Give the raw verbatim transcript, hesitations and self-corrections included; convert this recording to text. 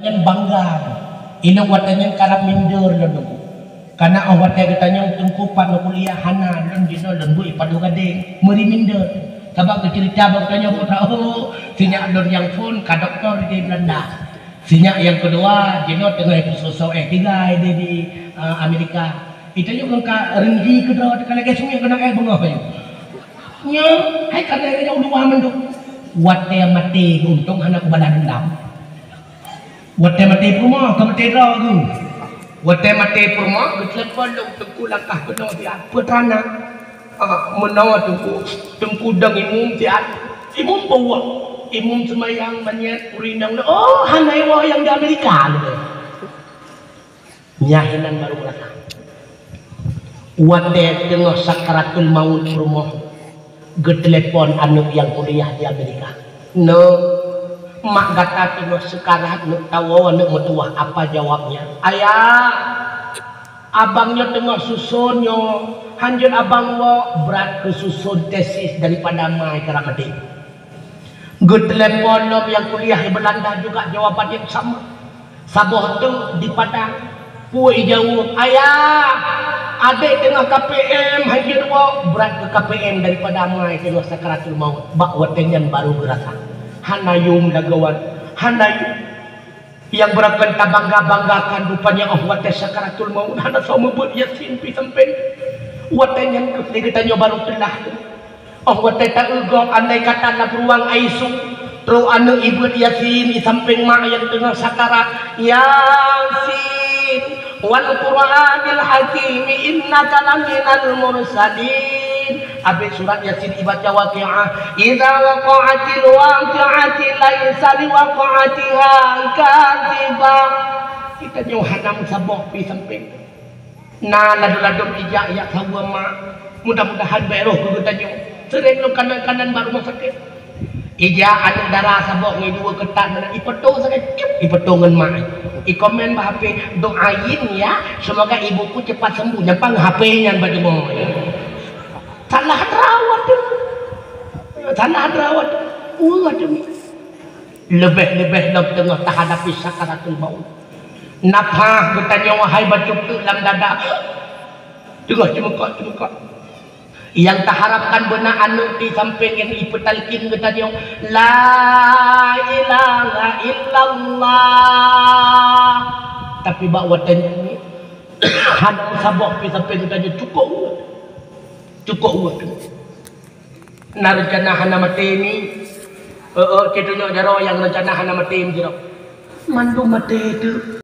Nyan bangga. Ilôn watèe nyan karab minder lôn Teungku. Karena 'oh watèe geutanyong Teungku pat neukuliah, hana, lôn jinoe lôn beuet padum gadeng, meuri minder. Sabab geuceurita bak geutanyoe, "Oh, sinyak lôn nyang phôn ka doktor di Belanda. Sinyak nyang keudua jinoe teungoh ipeusoe-soe S tiga di, di, eh, Amerika." Itu juga ka reunji keudroe, ka lagèe sungai keuneuk èk beungoh nyoe. Nyoe hai ka lagèe nyang dua mandum. Watèe maté geuuntông hana kubalah deundam. Watèe maté peurumoh, ka maté droe geuh. Watèe maté peurumoh, geutelepon lôn Teungku langkah keunoe siat. Peue teuma? Ah, meunoe Teungku, Teungku dong imum siat. Imum peue? Imum seumayang manyét ureueng inong. Oh, hana iwoe nyang di Amerika lé. Nyan hinan barô meurasa. Watèe teungoh sakaratul maut peurumoh, geutelepon aneuk nyang kuliah di Amerika. "Neuk, mak gata teungoh seukarat, neuk tawoe, neuk meutuwah, apa jawabnya?" "Ayah, abang nyoe teungoh suson nyoe, hanjeuet abang woe, brat keu suson tesis daripada ma i karab maté." Geutelepon lom nyang kuliah di Belanda juga, jawaban yang sama. Saboh teuk di Padang, peue ijaweueb, "Ayah, adék teungoh K P M, hanjeuet woe, brat keu K P M daripada ma i teungoh sakaratul maut." Bak watèe nyan barô geurasa. Hana yum dagoe, hana yum. Nyang beurakan tabangga-banggakan rupanya 'oh watèe sakaratul maut, hana soe meubeuet Yasin pih sampéng. Watèe nyan keuh lé geutanyoe barô teulah. 'Oh watèe taeugom, andai kata lam ruang I C U, trok aneuk ibeuet Yasin i sampéng mak nyang teungoh sakarat, "Yasin, wal Qur'anil Hakim, innaka laminal mursalin." Abéh surat Yasin ibaca Waqiah, "Idza waqa'atil waqi'atu laisa liwaq'atiha kadzibah." Geutanyoe hana meusaboh pih sampéng. Na ladôm-ladôm ijak jak saweue mak. Mudah-mudahan bèk roh keu geutanyoe. Sering lôn kanan-kanan bak rumoh sakét. Ijak aneuk dara saboh ngon dua keutat meunan, ifoto sagai, cep, ifoto ngon mak. Ikomen bak H P, "Doain ya, semoga ibuku cepat sembuh." Nyan pang H P nyan bak rumoh. Salah rawat tu. Salah rawat tu. Wah, tu. Leubeh-leubeh lom teungoh tahadapi sakaratul maut. Nafah geutanyoe hai bacut teuk lam dada. Teungoh cumukot-cumukot. Nyang taharapkan beuna aneuk di sampéng nyang ipeutalkin geutanyoe, "La ilaha illallah." Tapi bak watèe nyan, hana saboh pih sampéng geutanyoe cukôp uet. Cukôp uet. Na reuncana hana maté ni? Heeh, cit tunyok jaroe nyang reuncana hana maté sidroe. Mandum maté teuk.